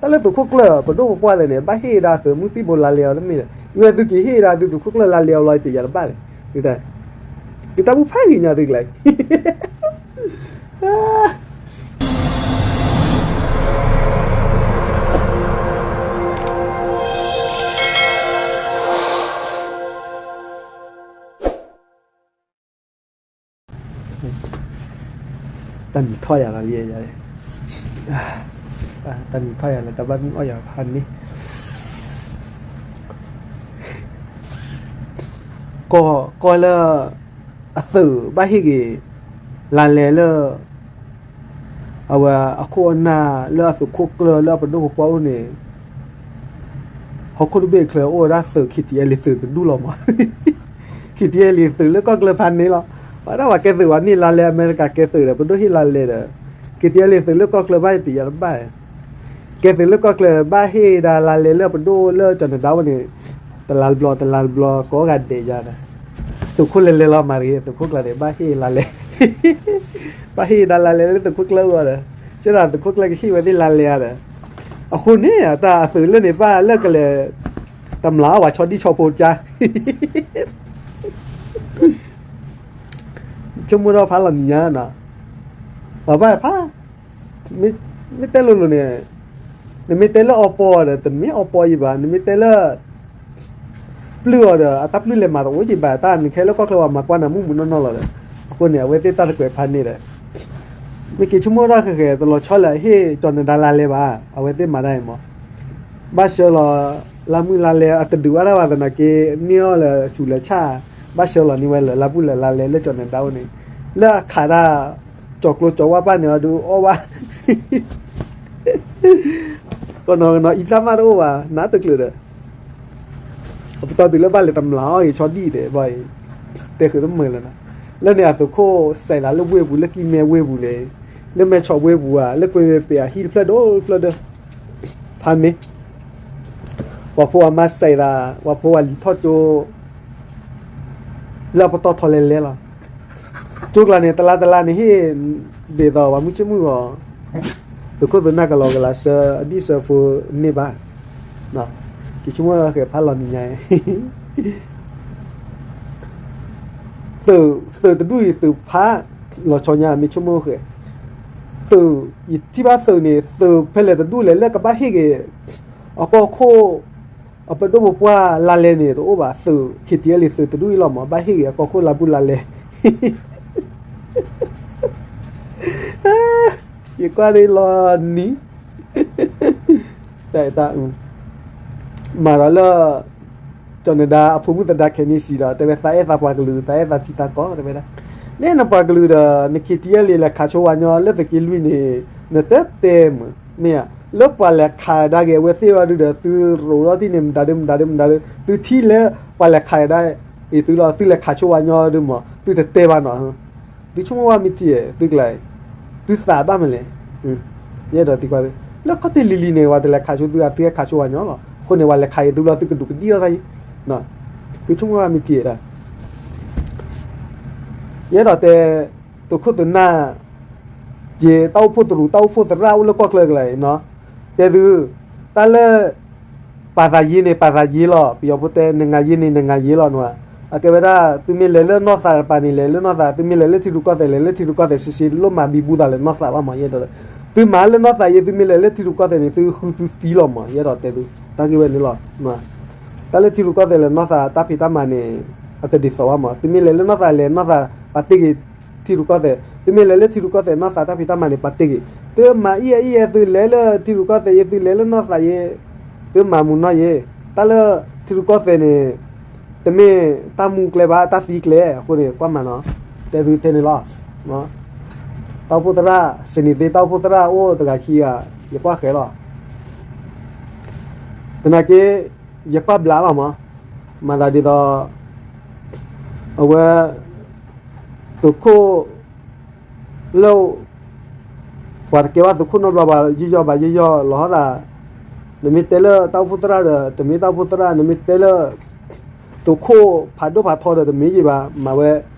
တၢ်လၢသုးခိၣ်ကျၢၢ် ပဒိၣ်ပပှၢ်သ့ၣ်န့ၣ် ဘၣ်ဟ့ၣ်ဒၣ်သုးမုၢ်သံၣ်ဘိလါလဲအီၤတမ့ၢ်ဒီး အဝဲသုက့ၤဟ့ၣ်ဒၣ်သုးခိၣ်ကျၢၢ်လါလဲအီၤလီၤ တယၤတဘၣ်န့ၣ်, ကတၢ်ပူၤဖးဂ့ၤညါသုကျါ တၢ်နံၤထီၣ်ယၤလီၤလံ, တၢ်နံၤထီၣ်ယၤလၢတၢ်ဘၣ်မုၢ်အီၣ်ယၤဖးန့ၣ်, ကီၢ်လၢ အသုးဘၣ်ဟ့ၣ်က့ၤ လါလဲလၢ အဝဲအခိၣ်အနၢ်လၢအသုးခိၣ်ကျၢၢ်လၢအပဒိၣ်ပပှၢ်အိၣ်န့ၣ် ဟီၣ်ခိၣ်တဘ့ၣ်ချၢအိၣ်ဝဲဒၣ်သုး KTLA သုးတဒူၣ်လီၤမး, KTLA သုးလၢကီၢ်ချၢဖးန့ၣ်လီၤ, ပှၤဒၣ်ပှၤကဲသုးဝဲန့ၣ် လါလဲအမဲရကၤကဲသုးဒီး ပဒိၣ်ဟ့ၣ်လါလဲဒီး KTLA သုးလၢကီၢ်ချၢဘၣ်တယၤတဘၣ် ကဲသုးလၢကီၢ်ချၢဘၣ်ဟ့ၣ်ဒၣ်လါလဲလၢပဒိၣ်လၢကၠီၤနဒါဝဲန့ၣ်, တလါတဘျီ တလါတဘျီ ကိးဂၤဒဲးယၤဒီး, သုးခိၣ်လဲၤလဲၤလီၤမၤတဂ့ၤ သုးခိၣ်ကျၢၢ်န့ၣ် ဘၣ်ဟ့ၣ်လါလဲ, ဘၣ်ဟ့ၣ်ဒၣ်လါလဲလၢသုးခိၣ်ကျၢၢ်အဂီၢ်ဒီး, ဆိဒီးသုးခိၣ်ကျၢၢ်ကဟ့ၣ်ဝဲသ့ၣ်လါလဲဧါဒီး, အဃိန့ၣ် တၢ်အသုးလၢန့ၣ် ဘၣ်လၢကလဲၤ တမျးဝဲဆီဒံၣ်ဆီဖိကါ ဆိကမိၣ်ထီၣ်ဖးလီၤနံၤညါနီၤ, ပှၤဘၣ်ဖး, မ့ၢ်တဲလိၤလိၤန့ၣ်, နမ့ၢ်တဲလၢအီပီအီၤဒီး တမ့ၢ်အီပီအီၤဘၣ်, နမ့ၢ်တဲလၢ ပျုၢ်အီၤဒီး အတၢ်ပျုၢ်လဲၤမၤတအိၣ်က့ၤဘၣ်, တၢ်နခဲလၢကီၢ်ချၢဝဲမၤကွၢ်နၤမုၢ်မုၢ်နီၢ်နီၢ်လီၤဒီး, အဃိန့ၣ် အဝဲသ့ၣ်တၢ်တကွဲးဖးန့ၣ်ဒီး, မ့ၢ်က့ၤဆိကမိၣ်ထီၣ်ဃဲးဃဲး တလီၤဆီလၢအဟ့ၣ်ကၠီၤနဒါလါလဲဘၣ်, အဝဲသ့ၣ်မၤတၢ်အံၤမး ဘၣ်ဆှၢလီၤ လါမုၢ်လါလဲအတဒုးဘၣ်တၢ်ဘၣ်သနာ်က့, န့ၢ်အီၤလၢဆူးလၢဆၣ်, ဘၣ်ဆှၢလီၤန့ၢ်ဝဲလၢလါပုၢ်လၢလါလဲလၢကၠီၤနဒါအိၣ်န့ၣ်, လၢအခးတၢ် ကၠီၤကျိကၠီၤဝါပၢ်န့ၣ်အီၤဒုးအီၣ်ဘၣ်, ကနီၤကနီၤအံသၣ်မးတအိၣ်ဘၣ် နးတကျၢၤဒီး အပတီၢ်တုၤလၢဘၣ်လဲၤတမျးအီၣ်ဂ့ၤဆီဒံၣ်ဒီးဘၣ်အံၤ, တဲဃုာ်တမုာ်လၢၤနီၤ, လၢန့ၣ်အသုးခိၣ်စဲးသးလၢဝ့ၢ်ပူၤ လၢကံၢ်မဲဝ့ၢ်ပူၤန့ၣ်, လၢမဲဆီးဝ့ၢ်ပူၤဧါ လၢကွ့မဲပ့ၤဧါ ဟံၣ်တဖျၢၣ်ဒိၣ်တဖျၢၣ်ဒီး, ဖးန့ၣ်, ပှၤဖိအမါစဲးသး ပှၤဖိအလံၤထီၣ်ကၠိ လၢအပတီၢ်ထီလဲၤလဲၤလီၤ, ကၠိကျါန့ၣ် တလါတလါန့ၣ်ဟ့ၣ်, ဒ်သိးပှၤမုၢ်ဆ့ၣ်မုၢ်ဂီၤ သုးခိၣ်သုးနၢ်ကလီၤကလးဆှၢ အဒံၣ်ဆၢဖိန့ၢ်ဘၣ်, က့ၤဆိကမိၣ်ဃဲးဖးလီၤနံၤညါ, သုးတဒူၣ်အံၤသုးဖးလီၤဆီညါ မ့ၢ်ဆိကမိၣ်ဃဲး, သုး, ယထံၣ်ဘၣ်သုးန့ၣ် သုးဖဲလဲၣ်တဒူၣ်လဲၣ်လၢကဘၣ်ဟ့ၣ်က့ၤ အကီၢ်ခိၣ် အပဒိၣ်ပပှၢ်လါလဲန့ၣ် တအိၣ်ဘၣ်, သုး KTLA သုးတဒူၣ်အံၤလီၤမး ဘၣ်ဟ့ၣ်ဂ့ၤအကီၢ်ခိၣ်လါပုၢ်လါလဲ, ယကွၢ်ဒ်လီၤနံၤ, တၢ်, မၤဒီးလၢ ကၠီၤနဒါအဖိမုၣ်သဒါခဲန့ၣ်စံးဒီး တဲဝဲသးအဲၣ်သးပှၤကလုာ် သးအဲၣ်သးထံသးကီၢ် တဲဝဲဒၣ်, နဲနပှၤကလုာ်ဒီး န KTLA လဲၤခးဆိဝဲညီလၢသုးက့လွံၢ်န့ၣ် နတတဲမုာ် မ့ၢ်ဧါ, လၢပှၤလဲၤခးကဒါက့ၤအဝဲသ့ၣ်အီၤဒုဒီး သုရိးထီၣ်ထံၣ်န့ၣ် မတၤဒုမတၤဒုမတၤဒု သုထံၣ်လၢပှၤလဲၤခးကဒါအံၤသုလီၤ သုလဲၤခးဆိဝဲညီဒုမး သုတတဲဘၣ်နီၤ, သုဆိကမိၣ်ဝဲမ့ၢ်ထံၣ် သုကျါ, သုသးဘၣ်မလဲၣ်, ယအဲၣ်ဒိးသံကွၢ်သု, လၢခီၣ်ထံးလံၤလံၤန့ၣ် ပှၤတလဲၤခးဆိသု သုဟဲခးဆိဝဲညီလီၤ, အဃိန့ၣ် ပှၤလဲၤခးအံၤသုလီၤ သုကဒူးကဒံၣ်ထီၣ်တၢ်အံၤ, သုဆိကမိၣ်ဝဲမ့ၢ်ထံၣ်ဒၣ် ယအဲၣ်ဒိးတဲ, သုးခိၣ်သုးနၢ်, ယတၢ်အိၣ်ဖှိၣ်သရူး တၢ်အိၣ်ဖှိၣ်သရၣ်အိၣ်လၢကီၢ်ချၢကလါအံၤနီၤ, တဲသု, တၢ်လၢ ပာ်သးယ့န့ၣ် ပာ်သးယ့လီၤ, ပယီၤဖိတဲ နငါယ့န့ၣ် နငါယ့လီၤနီၤ, အကဲဝဲဒၣ် သုမ့ၢ်လဲၤလၢနီၢ်သးတပၤန့ၣ် လဲၤလၢနီၢ်သး, သုမ့ၢ်လဲၤလၢထံရူၢ်ကီၢ်သဲး လဲၤလၢထံရူၢ်ကီၢ်သဲး စံးစံး လိၣ်မၤဘံဘူသးလၢနီၢ်သးဘၣ်မး ယအဲၣ်ဒိး, သုမၤလၢနီၢ်သးယ့ သုမ့ၢ်လဲၤလၢထံရူၢ်ကီၢ်သဲးန့ၣ် သုဃုသုသံလီၤမး ယအဲၣ်ဒိးတဲသု, တၢ်ဂ့ၢ်ဝဲန့ၣ်လီၤ. တၢ်လၢထံရူၢ်ကီၢ်သဲးလၢနီၢ်သးတၢ်ဖံးတၢ်မၤန့ၣ် အတဒ်သိးဘၣ်မး, သုမ့ၢ်လဲၤလၢနီၢ်သးလဲၤနီၢ်သး ပာ်တ့ၢ်က့ၤထံရူၢ်ကီၢ်သဲး, သုမ့ၢ်လဲၤလၢထံရူၢ်ကီၢ်သဲးနီၢ်သးတၢ်ဖံးတၢ်မၤန့ၣ် ပာ်တ့ၢ်က့ၤ, သုမၤအံၤအံၤ သုလဲၤလၢထံရူၢ်ကီၢ်သဲးယ့ သုလဲၤလၢနီၢ်သးယ့, သုမၤမုာ်နီၢ်ယ့, တၢ်လၢထံရူၢ်ကီၢ်သဲးန့ၣ် တမ့ၢ်တၢ်မူကျဲဘၣ် တၢ်သံကျဲ အဃိန့ၣ် ကွၢ်မၤနီၤ, တဲသုတဲန့ၣ်လီၤ. တၢ်အိၣ်ဖှိၣ်သရၣ် စနံၤသ့ တၢ်အိၣ်ဖှိၣ်သရၣ်အိၣ်တဂၤခံဂၤ ယကွၢ်ဃဲလီၤ. သနာ်က့ ယကွၢ်ဘျးလီၤမး, မၤသးဒ်သိး အဝဲ သုးခိၣ် လၢ ပှၤတကဲဘၣ်သုးခိၣ်နီတဘျီဘၣ် ယံာ်ယီၣ်ဘၣ်ယံာ်ယီၣ်လီၤဟီသး, နမ့ၢ်တဲလၢတၢ်အိၣ်ဖှိၣ်သရၣ်ဒီး တမ့ၢ်တၢ်အိၣ်ဖှိၣ်သရၣ် နမ့ၢ်တဲလၢ သုးခိၣ်ဖးဒိၣ်ဖးထီဒီး တမ့ၢ်ယံာ်ဘၣ် မၤဝဲ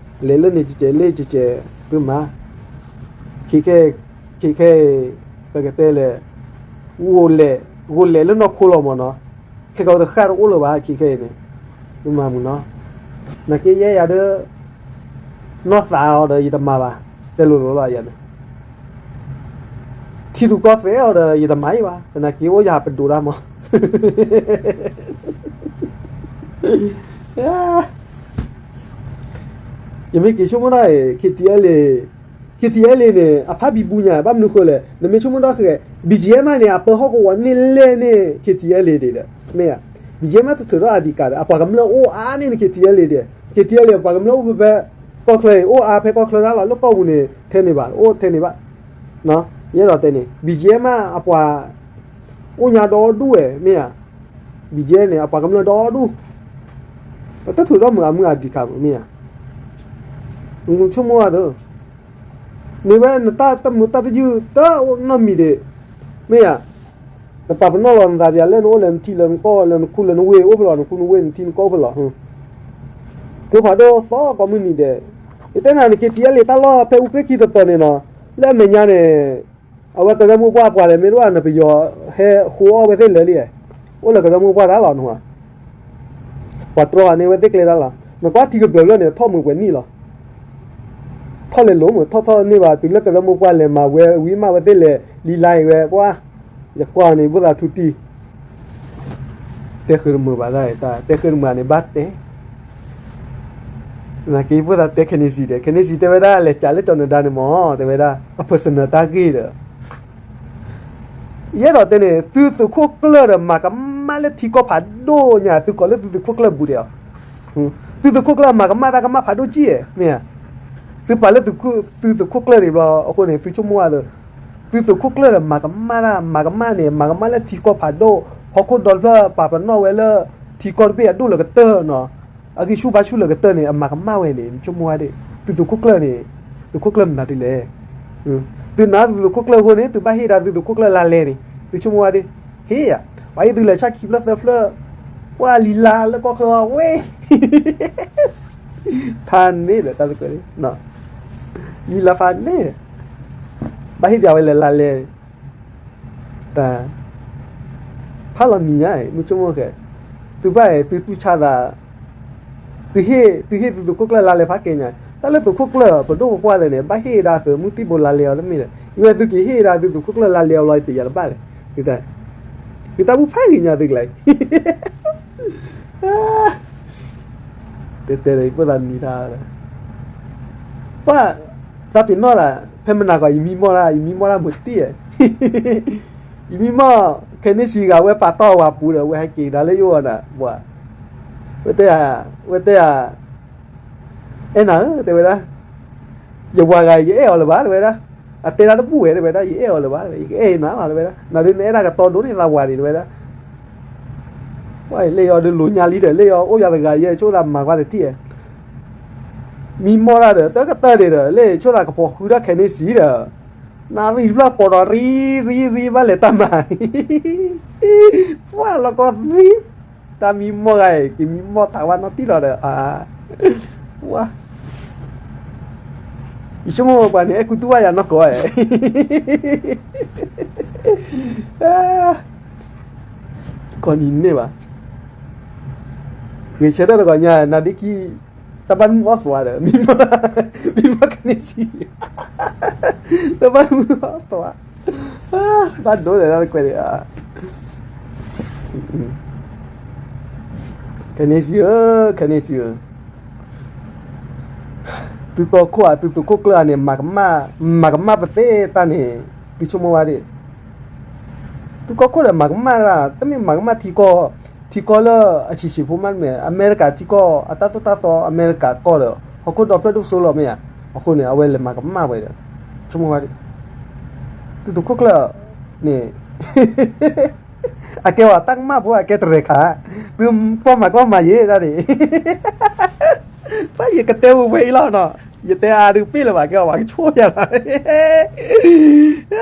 လဲၤလၢန့ၣ်ကကဲး လၢကကဲး သုမၤ ခဲခဲအံၤ ပကတဲလဲၣ် အိၣ်လဲၣ် ဂိၤလဲၤလၢနီၢ်ခိလီၤမၢ်နီၤ, ခဲကီးတဃၣ်တအိၣ်လၢၤဘၣ် ခဲခဲအံၤန့ၣ်, မၤမုာ်နီၤ, နာ်က့ယဲယၤဒီး နီၢ်သးအီၤဒီးယတမၤဘၣ်, တဲလိၤလိၤလီၤယၤန့ၣ်, ထံရူၢ်ကီၢ်သဲးအီၤဒီးယတမၤအံၤဘၣ်, သနာ်က့အိၣ်ယၤပဒိးတၢ်မး ယမ့ၢ်က့ၤဆိကမိၣ်ဒၣ်အံၤ KTLA, KTLA န့ၣ် အဖးဘံဘူညါ ဘၣ်မနုၤဃိလဲၣ်, နမ့ၢ်ဆိကမိၣ်ဒၣ်ဃဲ BGF မးန့ၣ် အပၢဟီၣ်ကဝီၤန့ၢ်လဲၢ်န့ၣ် KTLA ဒံးဒီး မ့ၢ်ဧါ, BGF မးတထုးထီၣ်အဓိကဒီး အပှၤကမျၢၢ်အိၣ်အါန့ၢ်န့ၣ် KTLA ဒံး, KTLA ပှၤကမျၢၢ်အိၣ်ဖဲဖဲ ကီၢ်ချၢအံၤ အိၣ်အါဖဲကီၢ်ချၢဒၣ်လီၤ လၢကီၢ်ပူၤန့ၣ် ထဲန့ၣ်ဘၣ် အိၣ်ထဲန့ၣ်ဘၣ်, ယအဲၣ်ဒိးတဲန့ၣ် BGF မး အပှၤ အိၣ်ညါဒီဒူၣ်ဝဲ မ့ၢ်ဧါ, BGF န့ၣ် အပှၤကမျၢၢ်ဒီဒူၣ်, ပတထုးထီၣ်မုာ်အမုာ်အဒံးခါမ့ၢ်ဧါ, နဆိကမိၣ်အသိး, မ့ၢ်ဝဲနတၢ်တမုာ်တၢ်တယုၢ်တအိၣ်နီတမံၤဒံး, မ့ၢ်ဧါ, နပာ်ပနီၣ်လီၤနသးဒ်လဲၣ် နအိၣ်လၢနထံလၢနကီၢ်လၢနခူလၢနဝ့ၢ်အိၣ်ဖဲလဲၣ် နခူနဝ့ၢ်နထံနကီၢ်အိၣ်ဖဲလဲၣ်, ကျိဖးဒိၣ်သီကိးမုၢ်နံၤဒဲး, ယတဲနၤန့ၣ် KTLA တၢ်လီၢ်ဖဲအူပြ့ၣ်ခံတတီၤန့ၣ်နီၤ, လၢအမဲာ်ညါန့ၣ် အဝဲကရၢမိၢ်ပှၢ်ပှၤလဲၣ် မ့ၢ်တအိၣ်နပယီၤဟဲဃိအီၣ်ဝဲသ့ၣ်လၢာ်လံ, အိၣ်လၢကရၢမိၢ်ပှၢ်တၢ်လီၢ်နဟါ, ပှၤတြီအီၤန့ၢ်ဝဲသ့ၣ်ကျဲတၢ်လီၢ်, နကွၢ်ထံကဘျၢၤဖျၢၣ်န့ၣ် ထီၣ်မုာ်ပှဲၤနံၣ်လီၤ, ထီၣ်လဲၤလိၤမုာ် ထီၣ်ထီၣ်န့ၢ်ဘၣ် တုၤလၢကရၢမိၢ်ပှၢ်လဲၤမၤဝဲဝံၤမးဝဲသ့ၣ်လဲၤလံလါအံၤဝဲပှၢ်, ယကွၢ်န့ၣ် ဘိၣ်သးထူတံၢ် တဲဃုာ်တမုာ်ဘၣ်သၣ်, တဲဃုာ်တမုာ်န့ၣ်ဘၣ်တဲ, နာ်က့ဘိၣ်သးတဲခဲန့ၣ်စံးဒီး ခဲန့ၣ်စံးတဲဝဲဒၣ် လဲၤကးလၢကၠီၤနဒါန့ၣ်မၢ် တဲဝဲဒၣ် အ personal တၢ်ဂ့ၢ်ဒီး ယအဲၣ်ဒိးတဲန့ၣ် သုးသုးခိၣ်ကျၢၢ်ဒီး မၤကမၣ်လၢထံကီၢ်ဖးဒိၣ်ညါ သုကိးလၢသုးသုးခိၣ်ကျၢၢ်ဘူးဒဲးအီၤ, သုးသုးခိၣ်ကျၢၢ်မၤကမၣ်တၢ်ကမၣ်ဖးဒိၣ်ကံၢ်ဧါ, မ့ၢ်ဧါ, သုပာ်လၢသုးသုးခိၣ်ကျၢၢ်န့ၣ်ဘျီ အဃိန့ၣ် သုဆိကမိၣ်ဝဲဒီး သုးသုးခိၣ်ကျၢၢ်ဒီး မၤကမၣ်တၢ် မၤကမၣ်န့ၣ် မၤကမၣ်လၢထံကီၢ်ဖးဒိၣ် ဟီၣ်ခိၣ်ဒီဖျၢၣ်ပာ်ပနီၣ်ဝဲလၢ ထံကီၢ်တဘ့ၣ်အဒိၣ်လၢကတၢၢ်နီၤ, အဂံၢ်ဆူၣ်ဘါဆူၣ်လၢကတၢၢ်န့ၣ် အမၤကမၣ်ဝဲန့ၣ် နဆိကမိၣ်ဝဲဒၣ် သုးသုးခိၣ်ကျၢၢ်န့ၣ် သုးခိၣ်ကျၢၢ်မနုၤဒ်လဲၣ်, သုနာ်သုးသုးခိၣ်ကျၢၢ်အဃိန့ၣ် သုဘၣ်ဟ့ၣ်ဒၣ်သုးသုးခိၣ်ကျၢၢ်လါလဲန့ၣ် သုဆိကမိၣ်ဝဲဒၣ်, ဟ့ၣ်ယၤ, ပှၤဟ့ၣ်သုလဲၤဆၣ်ခံဖျၢၣ်သၢဖျၢၣ်, ပှၤလံလါလၢကီၢ်ချၢဝဲ ဖးန့ၣ်ဒီးတၢ်သကွဲးန့ၣ်, လံလါဖးန့ၣ်, ဘၣ်ဟ့ၣ်ပၠးဝဲလဲၤလါလဲ, တၢ်, ဖးလီၤနံၤညါ မုၢ်ဆိကမိၣ်ဃဲ, သုဘၣ်သုတူၢ်ဆါသး, သုဟ့ၣ်သုးသုးခိၣ်ကျၢၢ်လါလဲဖးကဲညါ, တၢ်လၢသုးခိၣ်ကျၢၢ်ပဒိၣ်ပပှၢ်လၢာ်န့ၣ် ဘၣ်ဟ့ၣ်ဒၣ်သုးမုၢ်သံၣ်ဘိလါလဲအီၤတမ့ၢ်ဒီး အဝဲသုက့ၤဟ့ၣ်ဒၣ်သုးသုးခိၣ်ကျၢၢ်လါလဲအီၤလီၤ တယာ်တဘၣ်လဲၣ်, သုတၢ်, သုတၢ်ဘူၣ်ဖးဂ့ၤညါသုကလဲၤ တဲတဲဒီး ယဖိသၣ်နံၤတၢ်ဒီး, ပှၤ, သးပ့ၤနီၣ်လၢ ဖဲမနၤကီး ယမံမီၢ်တၢ် ယမံမီၢ်တၢ်မုာ်တံၢ်ဧါ, ယမံမီၢ်, ခဲန့ၣ်စံးဂၤဝဲပာ်တီၢ်ဝဲပူၤဒီး ဝဲဟဲက့ၤကဒါလၢယအိၣ်ဒီး ပှၤ, ဝဲတဲ, ဝဲတဲဧါ, အဲၣ်နၤဧၢ တဲဝဲဒၣ်, ယဝၤဂၤအံၤယအဲၣ်အီၤလၢၤဘၣ် တဲဝဲဒၣ်, အတဲဒၣ်တဘူၣ်ဝဲ တဲဝဲဒၣ် ယအဲၣ်အီၤလၢၤဘၣ် ယကအဲၣ်နၤလီၤ တဲဝဲဒၣ် နဒုးနအဲၣ်ဒၣ်ကတီဒိၣ်န့ၣ်သးဝၤဒံး တဲဝဲဒၣ် ပှၤလၢယီၤဒုးလိၤညါလံဒီး လၢယီၤအိၣ်ယၤတဂၤယဲ ဆိသးမၤကွၢ်တထံၣ်ဧါ, မံမီၢ်တၢ်ဒီး တကတၢၢ်ဒံးဒီး လၢဆိသးကပီၤဃုထီၣ်ခဲန့ၣ်စံးဒီး, နရံၣ်ဖျၢၣ်ကိးဒီးရံရံရံဘၣ်လဲၤတၢ်မၤ, ပှၤလီၤကီသံ, တၢ်မံမီၢ်ဂၤအံၤ ကမံမီၢ်ထးဝါနီတံၢ်လီၤဒီး, ပှၤ ယဆိကမိၣ်ပှၤန့ၣ် အဲၣ်ကူတူၢ်ဘၣ်ယၤနီၢ်ကီးဧါ, ကီၢ်နံၤန့ၣ်ဘၣ်, ဂ့ၤဆၢထၢၣ်တဂီၤညါ နၤဒ့ခံ, တၢ်ဘၣ်မုၢ်အီၣ်သွါဒီး မံမီၢ်, မံမီၢ်ကန့ၢ်ဆံ, တၢ်ဘၣ်မုၢ်အီၣ်သွါ, ဘၣ်ဒိလၢတၢ်ကွဲးန့ၣ်, ခဲန့ၣ်ဆံဧၢ, ခဲန့ၣ်ဆံဧၢ သုကီၢ်ခိၣ်ဧါ သုသုးခိၣ်ကျၢၢ်ဧါန့ၣ် မၤကမၣ်, မၤကမၣ်ပသ့ၣ်တၢ်န့ၣ်, သုဆိကမိၣ်ဝဲဒၣ်, သုကီၢ်ခိၣ်ဒီးမၤကမၣ်ဒၣ် တမ့ၢ်မၤကမၣ်ထံကီၢ်, ထံကီၢ်လၢအဆံးဆံးဖိမးတမ့ၢ် အမဲရကၤထံကီၢ် အတၢ်သိၣ်တၢ်သီအမဲရကၤကီၢ်ဒီး ဟီၣ်ခိၣ်ဒီဖျၢၣ်ဒိၣ်စိလီၤမ့ၢ်ဧါ, အဃိန့ၣ် အဝဲလဲၤမၤကမၣ်ဝဲဒီး, ဆိကမိၣ်ဝဲဒၣ်, သုသုးခိၣ်ကျၢၢ်န့ၣ် အကဲဝဲတၢ်ကမၣ်ဖိ အကဲတရဲၣ်ခါ, သုကွၢ်မၤကွၢ်မၤယဲဒၣ်န့ၣ်, တၢ်ယကတဲဝဲဝဲအံၤလီၤနီၤ, ယတဲအါဒုးပ့ၢ်လၢၤဘၣ် ကဲအီၤပှၤကဆိၣ်ယၤလီၤ,